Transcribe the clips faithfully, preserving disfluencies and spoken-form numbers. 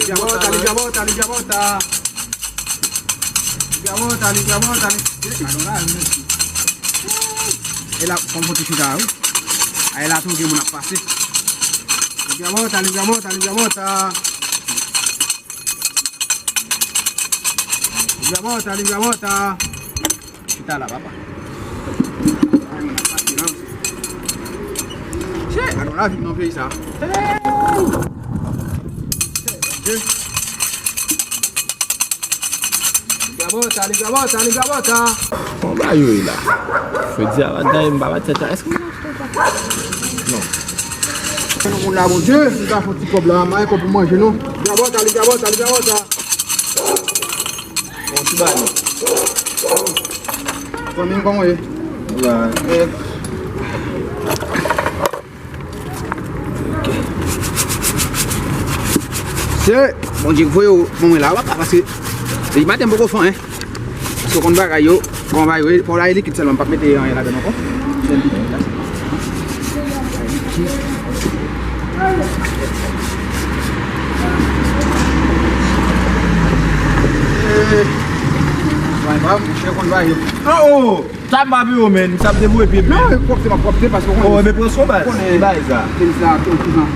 Libya Bota, Libya Bota, Libya Bota. Libya Bota, Libya Bota, Libya Bota. E la, fò m fè ti chita, wi. A, e la tou gen moun ap pase. Libya Bota, Libya Bota, Libya Bota. Libya Bota, Libya Bota. Chita la, papa. Che, gade yon lavi nan peyi sa. Hey! Libya Bota, Libya Bota, Libya Bota. Bon, ba yo la. Fredi a la, dayè m pa bat tèt la. Èske m Non. Nou moun la, Bondye, nou ka fè ti kòb la, mayen kòb pou manje nou. Libya Bota, Libya Bota, Libya Bota. Bon, ti bagay. Zanmi m, kòman w ye? Bon. Eh. Ok. Se Bondye k voye w ban mwen la, papa, paske depi maten m poko fè anyen. Paske w konn bagay yo, konn bagay yo, fò w lage likid sèlman, m p ap mete anyen ladan l ankò. Eh, bay, bay, monchè, konn bagay yo. Oh, oh! Sa m pa pi yo, men, m t ap deboure pye m. Non, e pwòpte, m ap pwòpte, paske w konnen. Oh, men pran sou baz. Konnen. Ki bagay sa? Tenis la, tout, tout, non.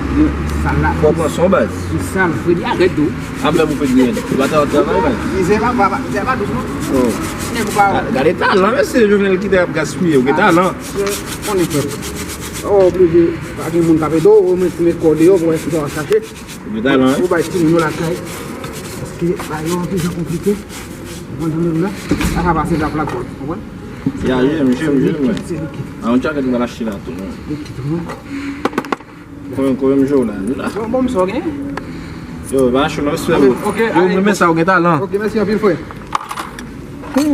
Sal la. Fò pran sou baz. Li sal, Fredi, arèt tou. A, men ou fè byen. Ou pa ta travay, men. Mizè pa, pa, pa, mizè pa dous, non. Oh. Nèg ou pa. Ah, gade talan, mesye, Jovenel kite ap gaspiye, ou gen talan. Konnen, frè. Ou oblije, pa gen moun k ap ede w, ou menm met kò deyò, pou wè si w ap chache. Ou gen talan, wi. Ou bay timoun yo lakay. Paske bagay yo anpil jan konplike. Bon, jan nou la. Sa ka pase la plak bòl, konprann? Ya, jwe, m jwe, m jwe, mwen. Se likid, se likid. A, yon tchakèt mwen achte la tou, non. Likid, non. Konbyen, konbyen m jwe la, la? Bon, bon, m sa w gen? Yo, pa achte non, respè, bro. Ok, yo, ale, mwen men sa, ou gen talan. Ok, mèsi anpil, frè. Bon,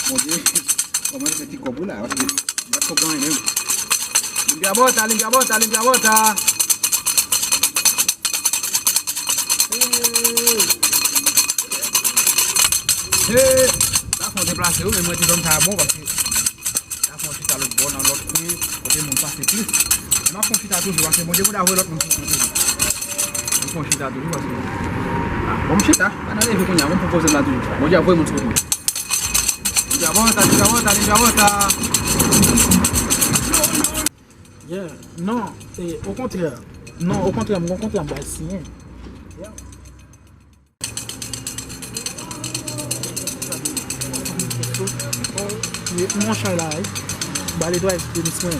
Bondye. Kòman se ti kòb ou la? Paske m pa t konprann anyen menm. Libya Bota, Libya Bota, Libya Bota. Hey. Hey. Sa fè w deplase wi, men mwen te jwenn sa bon paske sa fè w chita lòt bò nan lòt kwen kote moun pase plis. Men m ap fè w chita toujou paske Bondye pou ta voye lòt moun sou mwen toujou. M fè w chita toujou paske. Ah, bon, m chita. Pa nan leve kounye a, mwen pwopoze m la toujou. Bondye ap voye moun sou mwen. Libya Bota, Libya Bota, Libya Bota. Yeah, non, e, okontrè. Non, okontrè, m gon kontra m pral siyen. Yeah. Monchè la, wi. Ba l netwaye tenis mwen.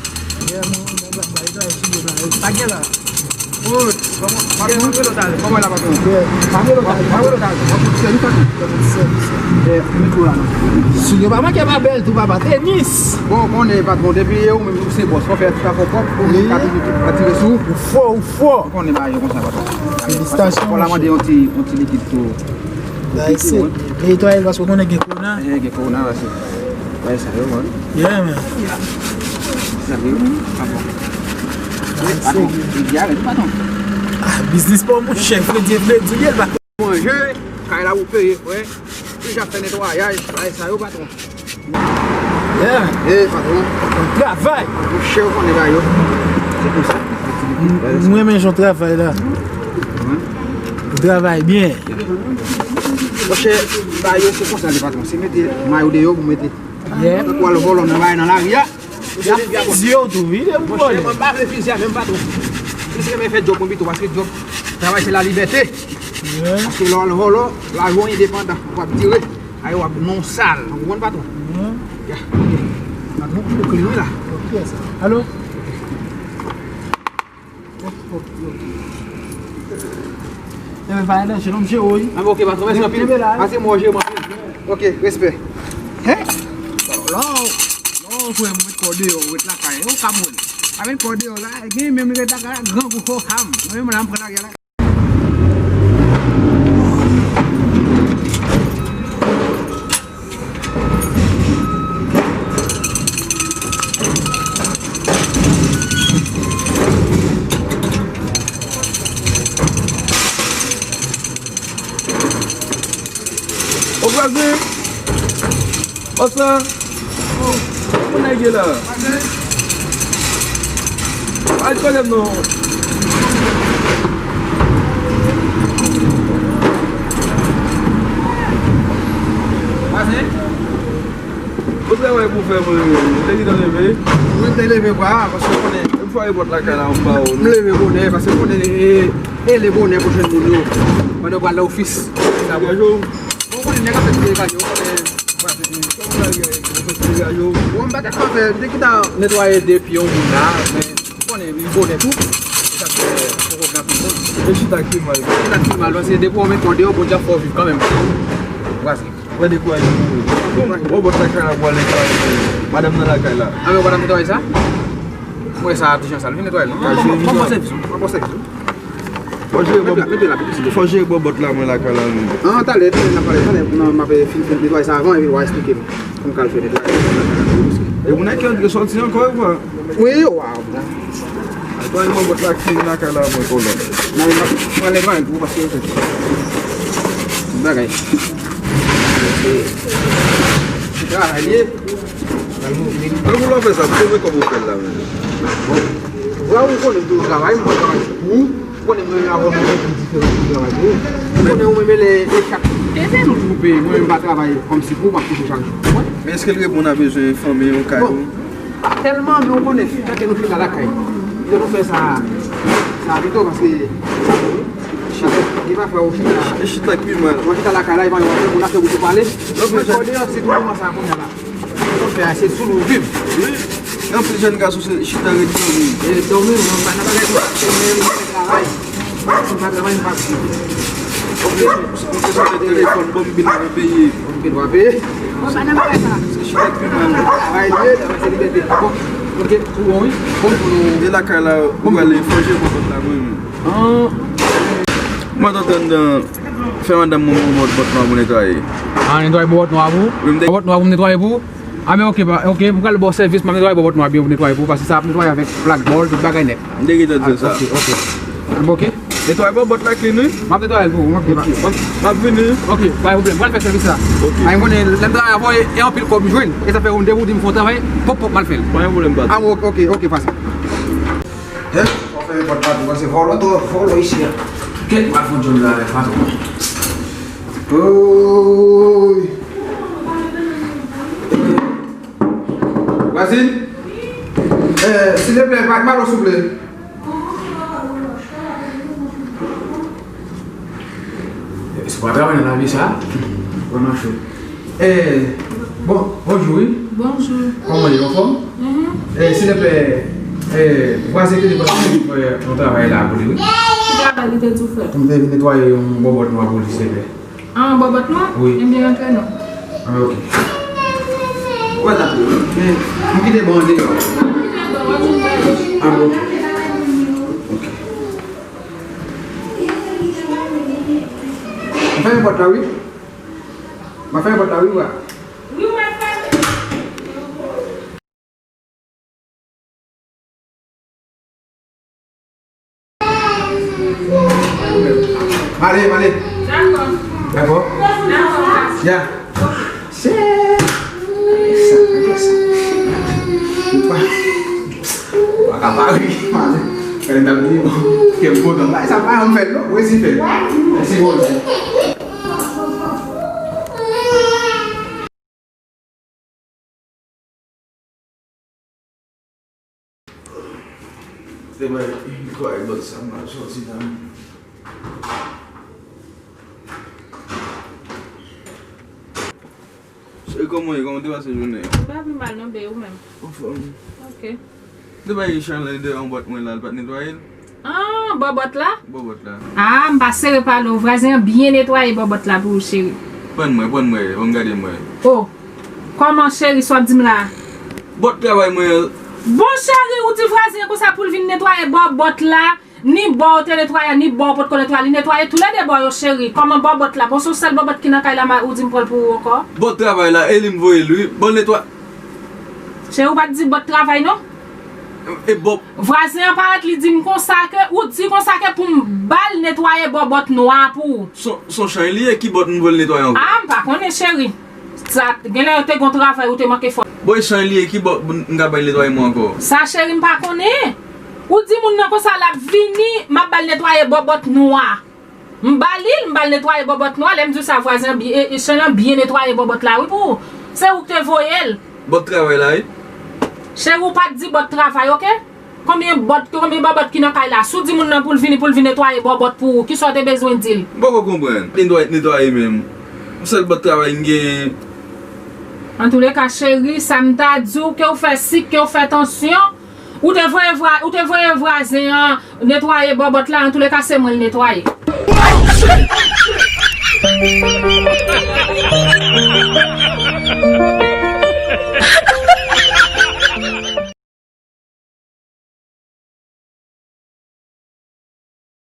Yeah, mwen, mwen ba, ba l netwaye souliye m la, wi. Pa gen la. Oh, patwon, patwon, mwen rele w talè. Kòman la, patwon? Yeah. Pa rele w talè, pa rele w talè. W ap fout sèvis, patwon. Sèvis. Yeah, mikwo la, non. Souliye pa manke pa bèl tou, papa. Tenis. Bon, konnen, patwon, depi e ou menm ou se bòs, fò fè tout afè w pwòp, pou moun ka toujou atire sou ou. Ou fò, ou fò. Ou konnen bagay yo konsa, patwon. Felisitasyon, monchè. Fò la mande yon ti, yon ti likid tou. Ba, se netwaye l paske w konnen gen kowona. Eh, gen kowona, paske. Wè sa yo, man. Yeah, man. Sa yo, pa bon. Ba, patwon, se li a, patwon. Ah, biznis pa w, monchè, Fredi, Fredi, li ye, l pa. Manje, kay la ou peye, frè. Deja fè netwayaj, bagay sa yo, patwon. Yeah. Eh, patwon. Bon travay. Monchè, ou konnen bagay yo. Se konsa. M, m renmen jan w travay la. Wi. Ou travay byen. Monchè, bagay yo se konsa li, patwon. Se mete mayo deyò pou mete. Yeah. Ou al vòlò nan bagay nan lari a. Y ap fizye w tou, wi, depi w vòlè. Monchè, mwen pa vle fizye a menm, patwon. M plis renmen fè djòb mwen pito, paske djòb, travay se lalibète. Yeah. Paske lè w al vòlò, lajou w endepandan, w ap dire, ay w ap non sal. Ou konprann, patwon? Yeah. Ya, ok. Patwon, ou kle wi la. Ok, sa. Alo? Ok, ok, ok. Enben, pa gen danje non, m jere w, wi. Ah, ok, patwon, mèsi anpil. Kenbe la, wi. Pase mwen, jere mwen. Ok, respè. Hein? Lò, lò, frè, mwen met kò deyò, ou ret lakay. Ou ka mwen. A met kò deyò la, gen menm ret lakay la, grangou fò ham. Mwen menm la, m pran lari la. Ou vwazen? Konsa? Ou nèg ye la? Ay, pale m non. Bon travay pou fè, mwen menm. Ou te gentan leve? Mwen te leve, bra, paske w konnen. Netwaye pòt lakay la, m ba ou, non? M leve bonè, paske w konnen, e, e le bonè pou jwenn moun yo. Pandan w pral nan ofis. Sa bon. Degaje w. Bon, w konnen nèg ap fè ti degaje, w konnen. Bon, m pa t ap fè, m te gentan netwaye de pye yon moun la, men ou konnen, li bonè tou. Sa fè poko gen anpil moun. E chita ki mal. Chita ki mal, paske depi w met kò deyò, Bondye ap fè w viv kanmenm. Vwazin. Mwen dekouraje pou ou. Bon, bò bòt lakay la pou al netwaye. Madanm nan lakay la. A, men madanm netwaye sa? Mwen sa, ti jan sa, l vin netwaye l. Mwen bon sèvis, mwen bon sèvis. Fò jere bò, fò jere bò bòt la mwen lakay la menm. An, talè, talè, n ap pale, talè, nan, m ap fin, fin netwaye sa avan, epi w a eksplike m. Pou m ka al fè netwayaj. E moun nan ki antre sòti ankò, e kwa? Wi, waw. Netwaye bò bòt la ki lakay la mwen, kolon. Nan, mwen, mwen netwaye l pou ou, paske se bagay. Se travay li ye. Mwen pou lò fè sa, pou mwen kòman ou fè l la menm. Bon. Vwa ou konnen m toujou travay, mwen travay pou ou. Ou konnen mwen avè w nou gen diferan pou travay pou ou. Ou konnen ou menm lè e chak. Ede nou twoupe, mwen menm pa travay kòmsi pou ou, m ap touche chak jou. Men èske l reponn a bezwen fanmi ou, kay ou? Bon, pa tèlman, men ou konnen, tanke nou chita lakay. Kite nou fè sa, sa pito, paske chita, gen pafwa ou chita. E chita ki pi mal. Ou chita lakay la, e pa yon moun ap fè bouch ou pale. Mwen kò deyò, se tou kòman sa kounye a la. Sa w fè a, se sou nou viv. Wi. Gen anpil jèn gason se chita ret dòmi. E dòmi, mwen pa nan bagay sa. Mwen travay. Mwen pa travay, mwen pa viv. Ok. Mwen se sou telefòn, bon, m bil mwen peye. Bon, m bil mwen peye. Mwen pa nan bagay sa. Se chita ki pi mal. Travay li ye, travay se libète. Bon, ok, ou bon, wi. Bon, pou nou. E lakay la, ou prale fò jere bò bòt la, mwen menm. An. Mwen t antann dan. Fè madanm mwen yon bòt, bòt nwa pou netwaye. A, netwaye bò bòt nwa pou ou? Wi, m te. Bò bòt nwa pou m netwaye pou ou? A, men ok, pa, ok, m pral ba w sèvis, m ap netwaye bò bòt nwa byen pou netwaye pou ou, paske sa ap netwaye avèk plak bòl, tout bagay nèt. M te gentan di l sa. Ok, ok. Ok. Netwaye bò bòt la clean, wi. M ap netwaye l pou ou, ok, pa. M ap vini. Ok, pa gen pwoblèm, m pral fè sèvis la. Ok. A, m konnen, lè m travay avè w, e, e anpil kòb m jwenn. E sa fè ou m depi w di m fè yon travay, pòp, pòp, m al fè l. Pa gen pwoblèm, patwon. A, ok, ok, ok, pase. Hein? Fò fèmen pòt la tou, paske vòlò twòp, vòlò isi a. Kèt, m al fè yon djòb la avèk patwon. Oy! Vwazin? Eh, silvouplè, pa malo, souple. Se pa travay nan lavi sa. Vrèman cho. Eh, bon, bonjou, wi. Bonjou. Kòman w ye, anfòm? Mhm. Eh, silvouplè, eh, vwazen te di pou fè yon travay la pou li, wi. Ki travay li te di w fè? Pou m te vin netwaye yon bòbòt nwa pou li, silvouplè. Ah, yon bòbòt nwa? Wi. Ebyen, rantre non. Ah, ok. Ou pa t ap men, m kite bon deyò. Ah, ok. Ok. M fèmen pòt la, wi. M ap fèmen pòt la, wi, wa. Male, male. Dakò. Dakò? Dakò. Ya. Shit. Sa, sa. Ou pa, ou pa ka pa ri, male. Kè m t ap di, kè m kontan. Sa pa yon fèt, non? Resi fèt. Mèsi, Bondye. Se mwen, netwaye bòt sa, m al sòti la. Cheri, kòman w ye? Kòman w te pase jounen an? M pa pi mal non, bae, ou menm? Anfòm. Ok. Te bay Charlene de yon bòt mwen la, l pa t netwaye l? Ah, bò bòt la? Bò bòt la. Ah, m pa sere pale w. Vwazen an byen netwaye bò bòt la pou ou, cheri. Pran mwen, pran mwen, ban m gade mwen. Oh, kòman cheri, sa w ap di m la? Bòt travay mwen an. Bon, cheri, ou di vwazen an konsa pou l vin netwaye bò bòt la, ni bò w te netwaye a, ni bò w potko netwaye, li netwaye toulède bò yo, cheri. Kòman bò bòt la? Bon, se yon sèl bò bòt ki nan kay la, ma, ou di m pran l pou ou ankò? Bòt travay la, e li m voye l, wi. Bon, netwa- Cheri, ou pa t di bòt travay, non? E bò- Vwazen an parèt, li di m konsa ke, ou di konsa ke pou m ba l netwaye bò bòt nwa pou ou. Son, son chay li ye, ki bòt m voye l netwaye ankò? Ah, m pa konnen, cheri. Sa, genlè yo te gon travay ou te manke fè. Bon, e chay li ye, ki bòt m ka bay l netwaye mwen ankò? Sa, cheri, m pa konnen. Ou di moun nan konsa, l ap vini, m ap ba l netwaye bò bòt nwa. M ba li l, m ba l netwaye bòbòt nou an. Lè m di w sa, vwazen an byen, e, e, Shan an byen netwaye bòbòt la, wi, pou ou. Se ou ki te voye l. Bòt travay la, wi. Cheri, ou pa t di bòt travay, oke? Konbyen bòt, konbyen bòbòt ki nan kay la? Si w di moun nan pou l vini, pou l vin netwaye bòbòt pou ou, kisa w te bezwen di l? M poko konprann. Netwaye, netwaye menm. Yon sèl bòt travay m genyen. Antouleka, cheri, sa m ta di w, ke w fè sik, ke w fè tansyon, ou te voye vwa-, ou te voye vwazen an netwaye bòbòt la, antouleka, se mwen l netwaye.